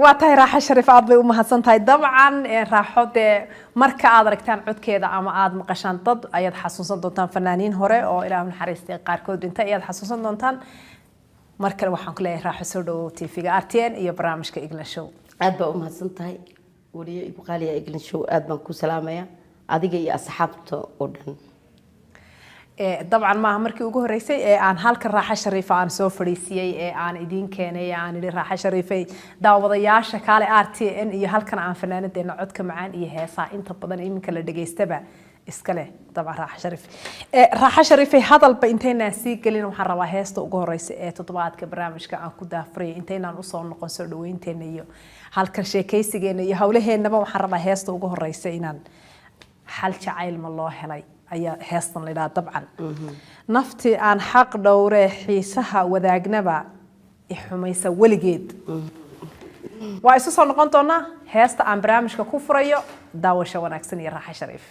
Waa tahay Raaxo Shariif, aad bay u mahadsan tahay. Dabcan Raaxo dee marka aad aragtaan codkeeda ama aad maqashaan dad ayaad xasuusan doontaan, fanaaniin hore oo Ilaah naxariistay qaarkood dhintay ayaad xasuusan doontaan. Mar kale waxaan ku leeyahay Raaxo, soo dhawow TV-ga RTN iyo barnaamijka Iglan Show. Aad baa u mahadsan tahay weliyo igu qaaliya Eglan Show, aad baan ku salaamaya adiga iyo asxaabta oo dhan. Dabcan maaha markii ugu horeysay ee aan halka Raaxo Shariifa aan soo fadhiisiyey ee aan idiin keenay ee aan idhi Raaxo Shariifay daawadayaasha kaale RTN iyo halkan aan fanaanadeena codka macaan iyo heesaa inta badan iminka la dhageystaba iska leh. Dabcan Raaxo Shariif, Raaxo Shariifay, hadalba intaynaan sii gelin waxaan rabaa heesta ugu horeysa ee toddobaadka barnaamijka aan ku daafurayay, intaynaan usoo noqon soo dhaweynteena iyo halkan sheekaysigeena iyo howlaheennaba, waxaan rabaa heesta ugu horeysa inaan Xal Jacayl Ma Loo Helay ayaa heestan la idhaha. Dabcan naftii aan xaq dhowre xiisaha wadaagnaba i xumaysa weligeed. Waa isu soo noqon doonaa heesta aan barnaamijka ku furayo. Daawasho wanaagsan iyo Raaxo Shariif.